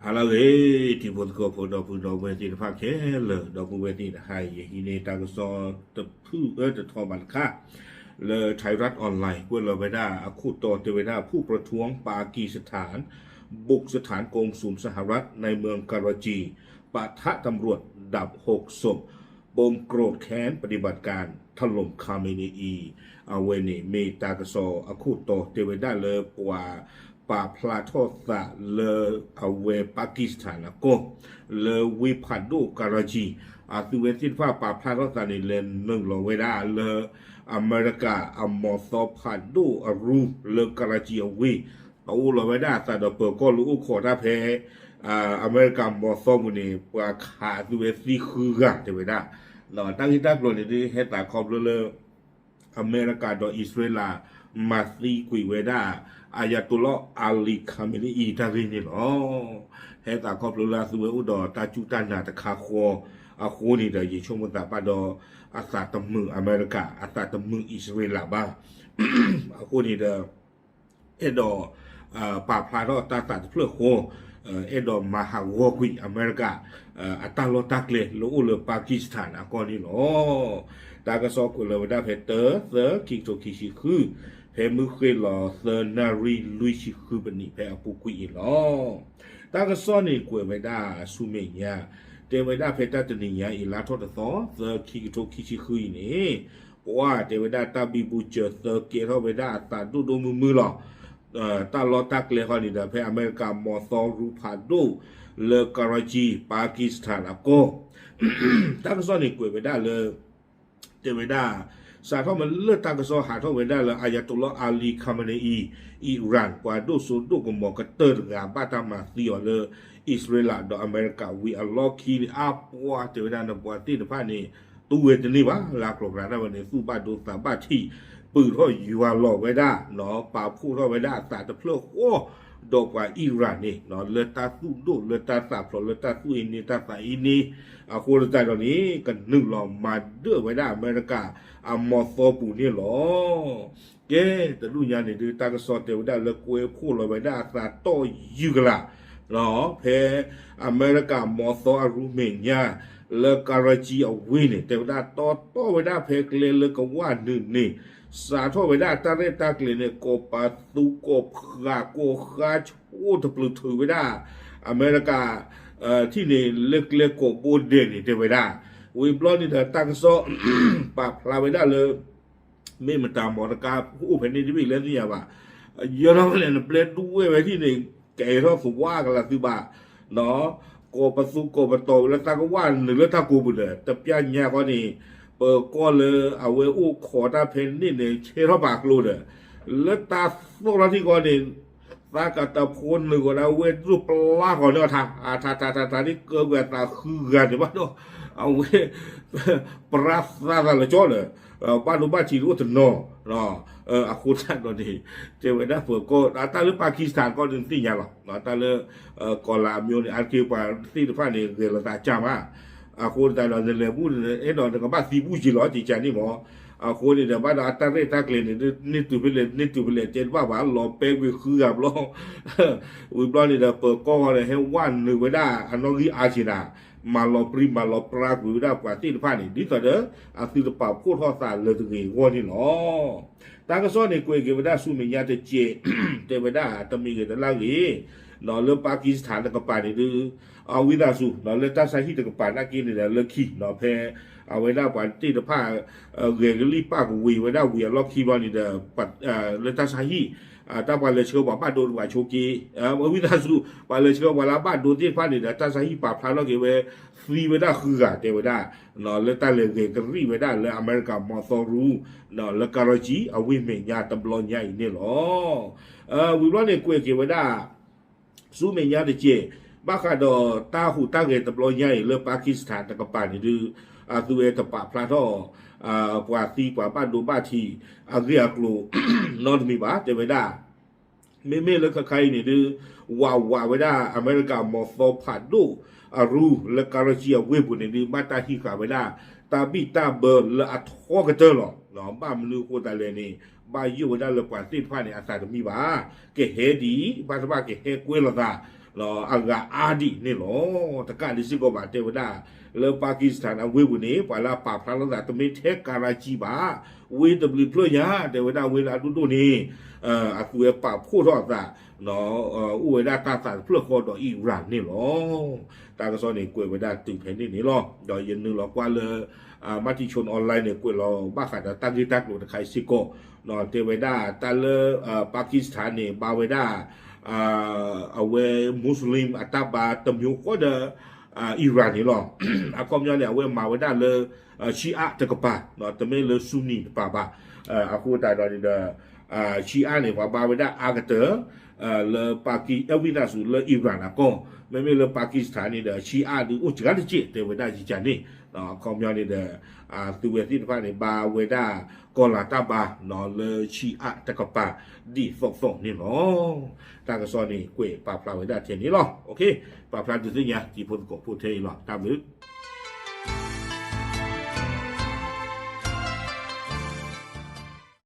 ဟါလၢအဂ့ၤ တံၤဖိသကိးဖိ ဒီပုၢ်ဒီဝဲၢ်သ့ၣ်တဖၣ်ခဲလၢာ် ဒီပုၢ်ဝဲၢ်သ့ၣ်တဟါအံၤ ယဟံးန့ၢ်တၢ်ကစီၣ်တဖုအၢတထီဘၣ်တခါ လၢ Thairath Online ကွဲးလီၤဝဲဒၣ်အခိၣ်တီတဲဝဲဒၣ် ผู้ประท้วงปากีสถานบุกสถานกงสุลสหรัฐในเมืองการาจี ปะทะตำรวจดับหกศพ ปมโกรธแค้นปฏิบัติการถล่มคาเมเนอี အဝဲန့ၣ်မ့ၢ်တၢ်ကစီၣ်အခိၣ်တီတဲဝဲဒၣ်လၢပှၤ ပာ်ဖျါထီၣ်သးလၢအဝဲ Pakistan အကီၢ် လၢဝ့ၢ်ဖးဒိၣ် Karachi အသုဝဲသ့ၣ်တဖၣ်ပာ်ဖျါထီၣ်သးန့ၣ် လဲၤနုာ်လီၤဝဲဒၣ်လၢ အမဲရကၤအမီၢ်သီဖးဒိၣ်အရူလၢ Karachi အဝ့ၢ် အအိၣ်လီၤဝဲဒၣ်အသးဒီးပၢၤကီၢ်လၢအိၣ်ခိးတၢ်ဖဲ အမဲရကၤမီၢ်သီပူၤန့ၣ် ပှၤခးအသုဝဲသံဃုဂၤတဲဝဲဒၣ် တၢ်ဂ့ၢ်တၢ်ကျိၤန့ၣ်ဒုး ဟဲသးခီဖျိလၢ အမဲရကၤဒီးအံၣ်စရ့လး မၤသံကွံာ်ဝဲဒၣ် Ayatollah Ali Khamenei တၢ်ဂ့ၢ်န့ၣ်လီၤ. ဟဲသးခီဖျိလၢအသုဝဲအိၣ်ဒီးတၢ်စူၢ်တၢ်နာ်တခါဃီ အဃိန့ၣ်ဒီး ယဆိကမိၣ်သးဘၣ်ဒီး အသးတမုာ်အမဲရကၤ အသးတမုာ်အံၣ်စရ့လးဘၣ်. အဃိန့ၣ်ဒီး အဲၣ်ဒိး ပာ်ဖျါထီၣ်တၢ်သးတဖျၢၣ်ဃီ အဲၣ်ဒိးမၤဟးဂီၤကွံာ်အမဲရကၤ အတၢ်လီၢ်တၢ်ကျဲလၢအိၣ်လၢ Pakistan အကီၢ်န့ၣ်လီၤ. တၢ်ကစီၣ်ကွဲးလီၤဝဲဒၣ်ဖဲတၢ သၢ ခံကထိခံဆံဃု ဖဲမုၢ်ဃ့ၢ်လီၤသၢနၣ်ရံၣ်လွံၢ်ဆံဃုပနံးဖဲအပူၤကွံာ်အံၤလီၤ. တၢ်ကစီၣ်န့ၣ်ကွဲးဝဲဒၣ်ဆူမဲာ်ညါ တဲဝဲဒၣ်ဖဲတၢ်တနံၤညါအံၤ လါထီၣ်တသီ သၢ ခံကထိခံဆံဃုအံၤန့ၣ် ပှၤတဲဝဲဒၣ်တၢ်ဘံဘူစၢၤသၢကဲထီၣ်ဝဲဒၣ်အသးဒိၣ်ဒိၣ်မုၢ်မုၢ်လီၤ. တၢ်လီၢ်တၢ်ကျဲဃီန့ၣ်ဒီး ဖဲအမဲရကၤမီၢ်သီရူဖးဒိၣ်လၢ Karachi Pakistan အကီၢ် တၢ်ကစီၣ်န့ၣ်ကွဲးဝဲဒၣ်လၢ တဲဝဲဒၣ် စးထီၣ်မ့ၢ်လၢတၢ်ကစီၣ်ဟးထီၣ်ဝဲဒၣ်လၢ Ayatollah Ali Khamenei အံၤ Iran ပှၤဒိၣ်စိဒိၣ်ကမီၤကတၢၢ်တဂၤဘၣ်တၢ်မၤသံအီၤလၢ အံၣ်စရ့လးဒီးအမဲရကၤဝံၤအလီၢ်ခံန့ၣ် အါပှၤတဲဝဲဒၣ်န့ၣ် ပှၤသ့ၣ်တဖၣ်န့ၣ် တူၢ်ဝဲတန့ၢ်ဘၣ် လၢအကျိၤကျါဒၣ်ဝဲန့ၣ် သူၣ်ဘၣ်ဒိသးဘၣ်ထံး ပုၢ်ထီၣ်ယွၤလီၤဝဲဒၣ် ပာ်ဖှိၣ်ထီၣ်ဝဲဒၣ်အသးတဖျၢၣ်ဃီ ဒီးပှၤ Iran န့ၣ် လၢတၢ်သူၣ်ဒိၣ်လၢတၢ်သးဖျိးလၢတၢ်သူၣ်အ့န့ တၢ်သးအ့န့ အဃိသတးဒီးန့ၣ် ကနုာ်လီၤမၤဒၢၣ်ဝဲဒၣ်အမဲရကၤအမီၢ်သီပူၤန့ၣ်လီၤ. ကဲ တဒူၣ်ညါန့ၣ်ဒုး တၢ်ကစီၣ်တဲဝဲဒၣ်လၢကွဲဖှိၣ်လီၤဝဲဒၣ်အသးတီၢ်ယုၢ်ကလာ် ဖဲအမဲရကၤမီၢ်သီအရူမဲာ်ညါ လၢ Karachi အဝ့ၢ်န့ၣ် တဲဝဲဒၣ်တီတီဝဲဒၣ်ဖဲကျဲလၢကဝၢ်နုာ်န့ၣ် စးထီၣ်ဝဲဒၣ်တၢ်ရဲၣ်တၢ်ကျဲၤန့ၣ် ကိးပသူကိးပဃာ်ကိးဃါဆိတပျုာ်ထုးဝဲဒၣ် အမဲရကၤ ထံၣ်န့ၣ်လၢကျဲကိးဘိဒဲးန့ၣ် တဲဝဲဒၣ် ဝံၤဘျီန့ၣ်ဒီးတၢ်ကစီၣ် ပာ်ဖျါဝဲဒၣ်လၢ မ့ၢ်မတၤမီၢ်တကါအိၣ်ဖဲန့ၣ်တဘ့ၣ်လဲၣ်သ့ၣ်ညါဘၣ်. ယဲၢ်ထီၣ်ဖဲလဲၣ် နပျဲဒူဝဲဝဲထံၣ်န့ၣ် ကဲထီၣ်သဝါကလၤသုဘၣ် ကိးပသူကိးပတီၤဝဲလၢတၢ်ကဝၢ်နုာ်လၢတၢ်ကိးပူၤဒီး တပျၢ်ညါဃီန့ၣ် ပၢၤကီၢ်လၢအဝဲအိၣ်ခိးတၢ်ဖဲန့ၣ်န့ၣ် ဆဲထီၣ်ပာ်ကျိဒီး လၢတၢ်သီၣ်လီၤထံဃီန့ၣ် သးကတဖိနုာ်ဃီဒၣ်ဝဲဒိၣ်ပျၢ်ဃီန့ၣ်အထါ အထါထါထါထါန့ၣ်ကၢကွံာ်အသးဃုဂၤန့ၣ်ဘၣ်ဒီး အဝဲ ပြၢသးသးလၢကၠီဒီး ဘၣ်ဒိဘၣ်ထံးတအိၣ်တနီၤ အဃိသတးဒီးန့ၣ် တဲဝဲဒၣ်ပၢၤကီၢ် တၢ်လၢ Pakistan ကီၢ်န့ၣ်သ့ၣ်ညါလီၤ တၢ်လၢ ကီၢ်လၢအမျိုးန့ၣ် အါတက့ၢ်ပှၤသ့ၣ်တဖၣ်န့ၣ် ဂဲၤလိာ်သးကၢ်မး အဃိသတးဒီး နလဲၤဘူၣ်န့ၣ် အဲၣ်ဒိးနကဘၣ်သံဘူၣ်က့ၤလီၤ ကကန့ၣ်မး အဃိန့ၣ်ဒီး ဘၣ်ဒီးအတၢ်ရဲၣ်တၢ်ကျဲၤန့ၣ် န့ၢ်တုၤဖဲလဲၣ် န့ၢ်တုၤဖဲလဲၣ် တဲတဘၣ်ဘၣ် လီၤပဲကွံာ်ဃုဂၤဘျီ ဝံၤဘျီန့ၣ်ဒီး ပၢၤကီၢ်ဃီဒီး ဟဲဝဲနုာ်ဝဲဒၣ်အနီၣ်ဂံၢ်အါစ့နၤ မၤလီၤပြံမၤလီၤပြါကွံာ်ဝဲဒၣ်ပှၤသ့ၣ်တဖၣ်န့ၣ် ဒ်သိးဒီး အသုတပာ်ဖှိၣ်ထီၣ်သးလၢတဂ့ၤအဂီၢ်န့ၣ်လီၤ. တၢ်ကစီၣ်န့ၣ်ကွဲးက့ၤဝဲဒၣ်ဆူမဲာ်ညါတကဲး တဲဝဲဒၣ်တမံၤဂ့ၤတလၢ်ဂ့ၤ လၢ Pakistan တကပၤန့ၣ်ဒုး အဝံသးစူၤ လၢတၢ်ဆါဟံၣ်တကပၤနာ်က့န့ၣ်ဒီး လၢခံ ဖဲ အဝဲဒၣ်ပှၤသ့ၣ်တဖၣ် ဂဲၤကလံၣ်ပာ်ကဝံၤဝဲဒၣ်ဝံၤအလီၢ်ခံဘျီန့ၣ်ဒီး လၢတၢ်ဆါဟံၣ် တၢ်ပှၤလဲၤဆှၢပှၤဘၣ်ဒိတဖၣ်ဆိက့ အဝံသးစူၤ ပှၤလဲၤဆှၢပှၤလၢအဘၣ်ဒိသ့ၣ်တဖၣ်န့ၣ်ဒီး တၢ်ဆါဟံၣ်ပာ်ဖျါထီၣ်က့ၤဝဲ သံဝဲဒၣ်ဃုဂၤတဲဝဲဒၣ် လၢတၢ်လဲၤဂဲၤကလံၣ်ဝဲဒၣ်လၢအမဲရကၤမီၢ်သီရူ လၢ Karachi အဝ့ၢ်မဲာ်ညါတဘျီညါအံၤန့ၣ်လီၤ. ဝံၤဘျီန့ၣ်ကွဲးက့ၤဝဲဒၣ် ဆူမဲာ်ညါတကဲး ဘၣ်ဃးဒီးတၢ်ဟူးတၢ်ဂဲၤတဘျီညါအံၤလၢ Pakistan တကပၤန့ၣ်ဒုး အသုဝဲတပာ်ဖျါထီၣ် ပှၤသံပှၤဘၣ်ဒိဘၣ်ထံး အဂ့ၢ်အကျိၤ နီတမံၤဘၣ် တဲဝဲဒၣ် မ့မ့ၢ်လၢခါခါအံၤန့ၣ်ဒုး ဝးဝးဝဲဒၣ်အမဲရကၤမီၢ်သီဖးဒိၣ်အရူ လၢ Karachi အဝ့ၢ်ပူၤန့ၣ်ဒုး ဘၣ်တၢ်ဟံးဃာ်ဝဲဒၣ် တၢ်ဘံၣ်တၢ်ဘၢလၢအထီကတၢၢ်လီၤ. ဘၣ်မနုၤအဃိသတးလဲၣ်န့ၣ် ဘၣ်ယိၣ်ဝဲဒၣ်လၢပှၤသ့ၣ်တဖၣ်န့ၣ် အသးတမံဘၣ်. ကဟဲဒ်အံၤ ဘၣ်တဘၣ်ကဟဲကွဲလီၤသး အဂၤအါဒံးန့ၣ်လီၤ. တကးဒံးစ့ၢ်ကီးဘၣ် တဲဝဲဒၣ် လၢ Pakistan အဝ့ၢ်ပူၤန့ၣ် ပှၤလၢအပာ်ဖျါလိာ်သး တမ့ၢ်ထဲ Karachi ဘၣ်, ဝ့ၢ်တဘျုးဖျၢၣ်ညါ တဲဝဲဒၣ် ဝ့ၢ်လၢအဒိၣ်ဒိၣ်န့ၣ် အသုဝဲပာ်ဖှိၣ်ထီၣ်အသး အိၣ်ဝဲဒၣ်တၢ်သးတဖျၢၣ်ဃီဒီး Iran န့ၣ်လီၤ. တၢ်ကစီၣ်န့ၣ် ကွဲးဝဲဒၣ်တုၤဖဲန့ၣ်န့ၣ်လီၤ. ဒီးယနုာ်လီၤကွၢ်လၢ Matichon Online န့ၣ် ကွဲးလီၤဘၣ်ဃးဒီးတၢ်ဂ့ၢ်တၢ်ကျိၤတခါအံၤစ့ၢ်ကီး, တဲဝဲဒၣ်တၢ်လၢ Pakistan န့ၣ် ဘါဝဲဒၣ် အဝဲ Muslim အတၢ်ဘါတမျိုးဃီဒီး Iran န့ၣ်လီၤ. အခီပညီန့ၣ် အဝဲမၤဝဲဒၣ်လၢ Shia တကပၤ, တမ့ၢ်လၢ Sunni တကပၤဘၣ်. အဃိသတးဒီးန့ၣ်ဒီး Shia န့ၣ် ပှၤဘါဝဲဒၣ်အါကတၢၢ် လၢ Paki အဝံသးစူၤလၢ Iran အကီၢ်, မ့မ့ၢ်လၢ Pakistan န့ၣ်ဒီး Shia ဒုးအိၣ်စှၤတစဲး တဲဝဲဒၣ်ယကန့ၣ်, အခီပညီန့ၣ်ဒီး သုဝဲသ့ၣ်တဖၣ်န့ၣ် ဘါဝဲဒၣ်ကီၤလၤတၢ်ဘါ လၢ Shia တကပၤ ဒ်သိးသိးန့ၣ်လီၤ. တၢ်ကစီၣ်န့ၣ် ကွဲးပာ်ဖျါဝဲဒၣ်ထဲန့ၣ်လီၤ. ပာ်ဖျါဒုးသ့ၣ်ညါ တံၤဖိသကိးဖိထဲအံၤလီၤ. တၢ်ဘျုး